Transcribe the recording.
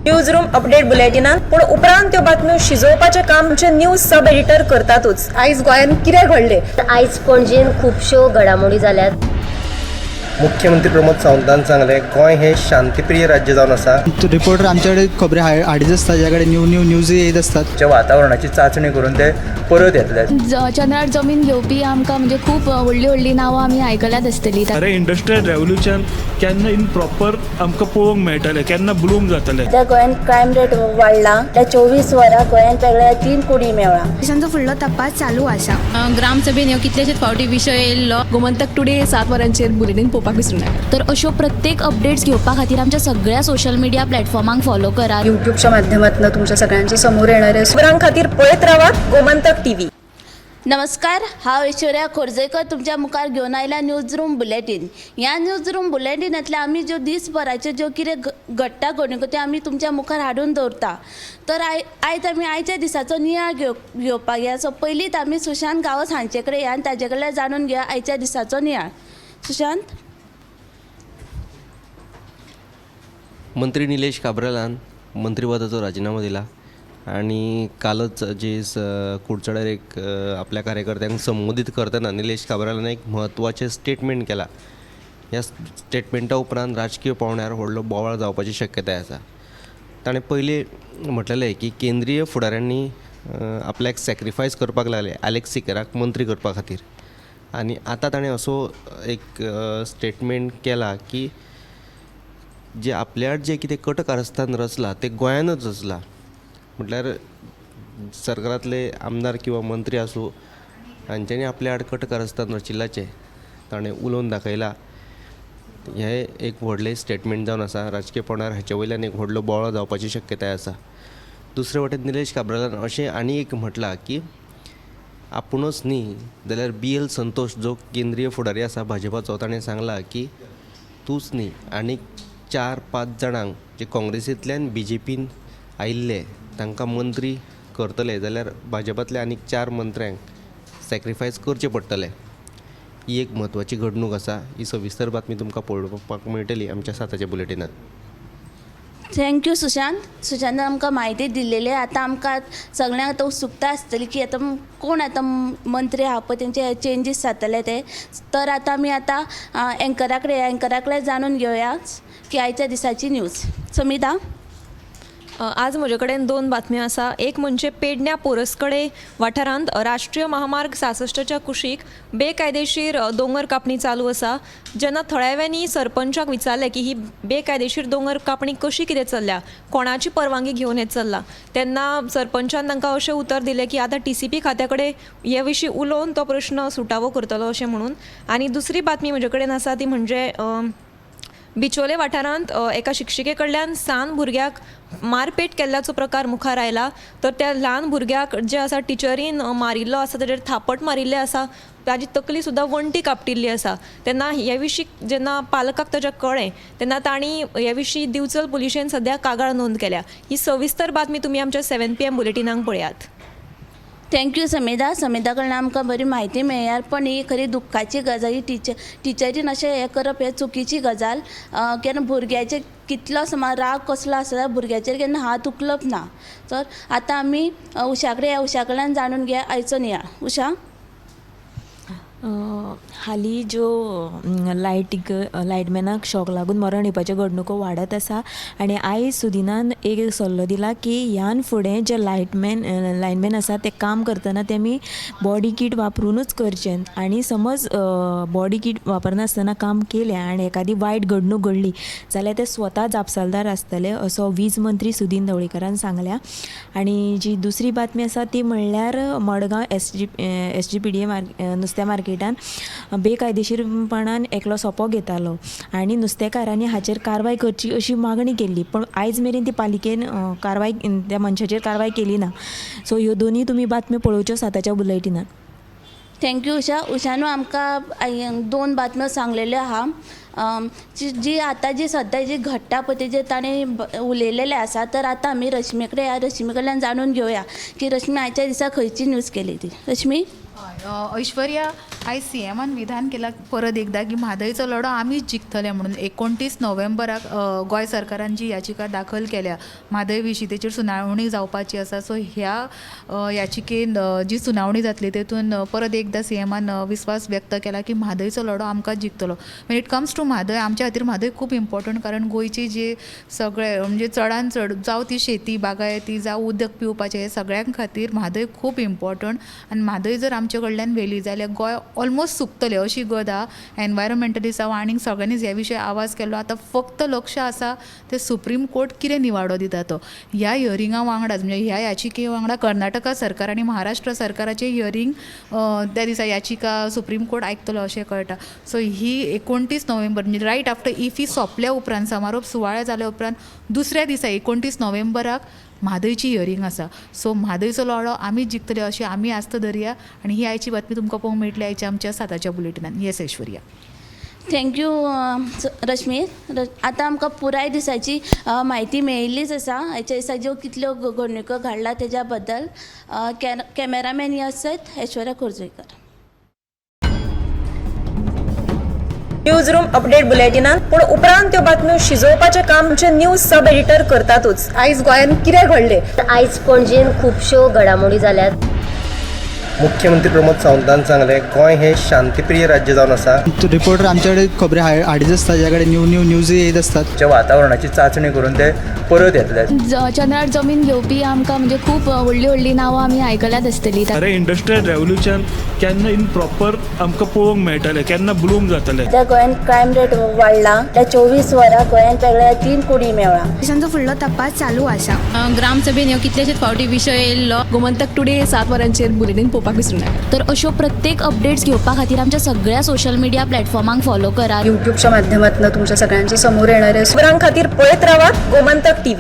News room update बुलेटिनान. पूण उपरांत त्यो बातम्यो शिजोवपाचें काम आमचे न्यूज सब एडिटर करतातूच. आयज गोंयांत कितें घडलें? आयज पणजेन खुबश्यो घडामोडी जाल्यात. मुख्यमंत्री प्रमोद सावंतान सांगलें, गोंय हें शांतीप्रिय राज्य जावन आसा. रिपोर्टर आमच्याकडे खबरी हाडीत आसता, ज्या कडेन न्यू न्यू न्यूज येत आसतात. वातावरणाची चांचणी करून ते परत येतले. चंद्रार जमीन घेवपी आमकां म्हणजे खूब व्हडलीं व्हडलीं नांवां आमी आयकल्यात आसतलीं. अरे, इंडस्ट्रियल रेवोल्युशन केन्ना इन प्रॉपर आमकां पळोवंक मेळटलें, केन्ना ब्लूम जातलें? सध्या गोंयांत क्रायम रेट वाडला. त्या 24 वरां गोंयांत वेगळ्या 3 कुडी मेवळा. तांचो फुडलो तपास चालू आसा. ग्रामसभेन ह्यो कितलेशेच फावटी विशय येयल्लो. गोमंतक टुडे 7 वरांचेर बुलेटीन पळोवपाक विसरूं नाका. तर अश्यो प्रत्येक अपडेट्स घेवपा खातीर आमच्या सगळ्या सोशल मिडिया प्लॅटफॉर्मांक फॉलो करात. युट्यूबच्या माध्यमातून तुमच्या सगळ्यांच्या समोर येणार आहे. खबरां खातीर पळयत रावात गोमंतक टीव्ही. नमस्कार, हांव ऐश्वर्या खोर्जेकर तुमच्या मुखार घेवन आयला न्यूज रूम बुलेटीन. ह्या न्यूज रूम बुलेटिनांतल्या आमी ज्यो दीसभराच्यो ज्यो कितें घडटा घडणुको त्यो आमी तुमच्या मुखार हाडून दवरता. तर आयज आमी आयच्या दिसाचो नियाळ घेवपाक या. सो पयलींच आमी सुशांत गांवस हांचे कडेन या आनी ताजे कडल्यान जाणून घेया आयच्या दिसाचो नियाळ. सुशांत. मंत्री निलेश काब्रालान मंत्रीपदाचो राजिनामो दिला आनी कालच जे कुडचड्यार एक आपल्या कार्यकर्त्यांक संबोधीत करतना निलेश काब्रालान एक म्हत्वाचें स्टेटमेंट केलां. ह्या स्टेटमेंटा उपरांत राजकीय पावंड्यार व्हडलो बोवाळ जावपाची शक्यताय आसा. ताणें पयलीं म्हटलेलें की केंद्रीय फुडाऱ्यांनी आपल्याक सॅक्रिफायस करपाक लागले आलेक्स सिकेराक मंत्री करपा खातीर, आनी आतां ताणें असो एक स्टेटमेंट केला की जे आपल्या आड जें कितें कट कारस्थान रचलां तें गोंयानूच रचलां. म्हटल्यार सरकारांतले आमदार किंवा मंत्री आसूं, हांच्यांनी आपल्या आड कट कारस्थान रचिल्ल्याचें ताणें उलोवन दाखयलां. हें एक व्हडलें स्टेटमेंट जावन आसा. राजकीय पावंड्यार हाचे वयल्यान एक व्हडलो बोवाळ जावपाची शक्यताय आसा. दुसरे वटेन निलेश काब्रालान अशें आनी एक म्हटलां की आपुणूच न्ही जाल्यार बी एल संतोष जो केंद्रीय फुडारी आसा भाजपाचो, ताणें सांगलां की तूंच न्ही आनी 4-5 जाणांक जे काँग्रेसींतल्यान बी जे पीन आयिल्ले तांकां मंत्री करतले जाल्यार भाजपांतल्या आनीक 4 मंत्र्यांक सॅक्रिफायस करचें पडटलें. ही एक म्हत्वाची घडणूक आसा. ही सविस्तर बातमी तुमकां पळोवपाक मेळटली आमच्या 7 बुलेटिनांत. Thank you Sushant. सुशांतान आमकां म्हायती दिल्लेली. आतां आमकां सगळ्यांक आतां उत्सुकता आसतली की आतां कोण आतां मंत्री आहा पळय तेंचे चेंजीस जातले ते. तर आतां आमी आतां एंकरा कडेन जाणून घेवया की आयच्या दिसाची न्यूज. समिता. आज म्हजे कडेन 2 बातम्यो आसा. एक म्हणजे पेडण्या पोरसकडे वाठारांत राष्ट्रीय महामार्ग 66च्या कुशीक बेकायदेशीर दोंगर कापणी चालू आसा. जेन्ना थळाव्यांनी सरपंचाक विचारलें की ही बेकायदेशीर दोंगर कापणी कशी कितें चल्ल्या, कोणाची परवानगी घेवन हें चल्लां, तेन्ना सरपंचान तांकां अशें उतर दिलें की आतां TCP खात्या कडेन हे विशीं उलोवन तो प्रश्न सुटावो करतलो अशें म्हणून. आनी दुसरी बातमी म्हजे कडेन आसा ती म्हणजे बिचोले वाठारांत एका शिक्षिके कडल्यान सान भुरग्याक मारपेट केल्ल्याचो प्रकार मुखार आयला. तर त्या ल्हान भुरग्याक जे आसा टिचरीन मारिल्लो आसा, ताजेर थापट मारिल्लें आसा, ताजी तकली सुद्दां वण्टी कापटिल्ली आसा. तेन्ना हे विशीं जेन्ना पालकाक ताज्या कळ्ळें तेन्ना तांणी हे विशीं दिवचल पुलिशेन सद्या कागाळ नोंद केल्या. ही सविस्तर बातमी तुमी आमच्या 7 PM बुलेटिनाक पळयात. Thank you Samidha. समिधा कडल्यान आमकां बरी म्हायती मेळ्ळ्यार, पण ही खरी दुख्खाची गजाल. ही टिचरीन अशें हें करप हें चुकीची गजाल. केन्ना भुरग्याचेर कितलो समज राग कसलो आसा जाल्यार भुरग्याचेर केन्ना हात उखलप ना. तर आतां आमी उषा कडेन या, उषा कडल्यान जाणून घेया आयचो नियाळ. उषा. हालीं ज्यो लायटीक लायटमॅनाक शॉक लागून मरण येवपाच्यो घडणुको वाडत आसा आनी आयज सुदिनान एक सल्लो दिला की ह्यान फुडें जे लायनमॅन आसा ते काम करतना तेमी बॉडी कीट वापरुनूच करचें आनी समज बॉडी कीट वापरनासतना काम केलें आनी एकादी वायट घडणूक घडली जाल्यार ते स्वता जापसालदार आसतले असो वीज मंत्री सुदीन ढवळीकारान सांगल्या. आनी जी दुसरी बातमी आसा ती म्हणल्यार मडगांव SGPDA नुस्त्या मार्केटान बेकायदेशीरपणान एकलो सोपो घेतालो आनी नुस्तेकारांनी हाचेर कारवाय करची अशी मागणी केल्ली, पूण आयज मेरेन ती पालिकेन कारवाय त्या मनशाचेर कारवाय केली ना. सो ह्यो दोनूय तुमी बातम्यो पळोवच्यो 7च्या बुलेटिनान. Thank you Usha. उषानू आमकां 2 बातम्यो सांगलेल्यो आहा. जी आतां जी सद्या जी घडटा पळय तेजेर ताणें उलयलेलें आसा. तर आतां आमी रश्मी कडेन या, रश्मी कडल्यान जाणून घेवया की रश्मी आयच्या दिसा खंयची न्यूज केली ती. रश्मी. ऐश्वर्या, आयज सीएमान विधान केलां परत एकदां की म्हादयचो लढो आमीच जिखतले म्हणून. 29 नोव्हेंबराक गोंय सरकारान जी याचिका दाखल केल्या म्हादय विशीं तेचेर सुनावणी जावपाची आसा. सो ह्या याचिकेन जी सुनावणी जातली तेतून परत एकदां सीएमान विस्वास व्यक्त केला की म्हादयचो लढो आमकां जिखतलो. When it comes to Mhadei, आमच्या खातीर म्हादय खूब इम्पोर्टंट, कारण गोंयची जी सगळे म्हणजे चडान चड जावं ती शेती बागायती जावं उदक पिवपाचें, हें सगळ्यां खातीर म्हादय खूब इम्पोर्टंट. आनी म्हादय जर आमचे कडल्यान व्हेली जाल्यार गोंय ऑलमोस्ट सुकतलें अशी गत आहा. एनवायरमेंटलिस्ट जावं आनीक सगळ्यांनीच ह्या विशय आवाज केल्लो. आतां फक्त लक्ष आसा तें सुप्रीम कोर्ट कितें निवाडो दिता तो. ह्या हियरिंगा वांगडाच, म्हणजे ह्या याचिके वांगडा कर्नाटका सरकार आनी महाराष्ट्र सरकाराचें हियरींग त्या दिसा याचिका सुप्रीम कोर्ट आयकतलो अशें कळटा. सो ही 29 नोव्हेंबर, म्हणजे रायट आफ्टर इफी सोंपल्या उपरांत, समारोप सुवाळ्या जाल्या उपरांत दुसऱ्या दिसा 29 नोव्हेंबराक म्हादयची हियरींग आसा. सो म्हादयचो लढो आमी जिखतले अशी आमी आस्त धरया आनी ही आयची बातमी तुमकां पळोवंक मेळटली आयच्या आमच्या 7च्या बुलेटिनान. Yes Aishwarya. Thank you Rashmi. आतां आमकां पुराय दिसाची म्हायती मेळिल्लीच आसा. हाच्या दिसा ज्यो कितल्यो घडणुको घडला तेज्या बद्दल. कॅमेरामॅन यश सयत ऐश्वर्या खोर्जुंवेकर. न्यूज रूम अपडेट बुलेटिनान, पूण उपरांत त्यो बातम्यो शिजोवपाचें काम आमचे न्यूज सब एडिटर करतातूच. आयज गोंयांत कितें घडलें, आयज पणजेन खुबश्यो घडामोडी जाल्यात. मुख्यमंत्री प्रमोद सावंतान सांगलें, गोंय हें शांतीप्रिय राज्य जावन आसा. रिपोर्टर आमचे कडेन खबरी हाडीत आसता, ज्या कडेन न्यू न्यू न्यूज येयत आसतात. वातावरणाची चांचणी करून ते परत येतले. चंद्रार जमीन घेवपी आमकां म्हणजे खूब व्हडलीं व्हडलीं नांवां आमी आयकल्यात आसतलीं. खरें इंडस्ट्रियल रेवोल्युशन केन्ना इन प्रॉपर आमकां पळोवंक मेळटलें, केन्ना ब्लूम जातलें. सध्या गोंयांत क्रायम रेट वाडला. त्या 24 वरां गोंयांत वेगळ्या 3 कुडी मेवळा. पोलिसांचो फुडलो तपास चालू आसा. ग्रामसभेन ह्यो कितलेशेच फावटी विशय येयल्लो. गोमंतक टुडे 7 वरांचेर बुलेटीन पळोवपाक विसरूं नाका. तर अश्यो प्रत्येक अपडेट्स घेवपा खातीर आमच्या सगळ्या सोशल मिडिया प्लॅटफॉर्मांक फॉलो करात. युट्यूबच्या माध्यमातून तुमच्या सगळ्यांच्या समोर येणारे खबरां खातीर पळयत रावात गोमंतक टीव्ही.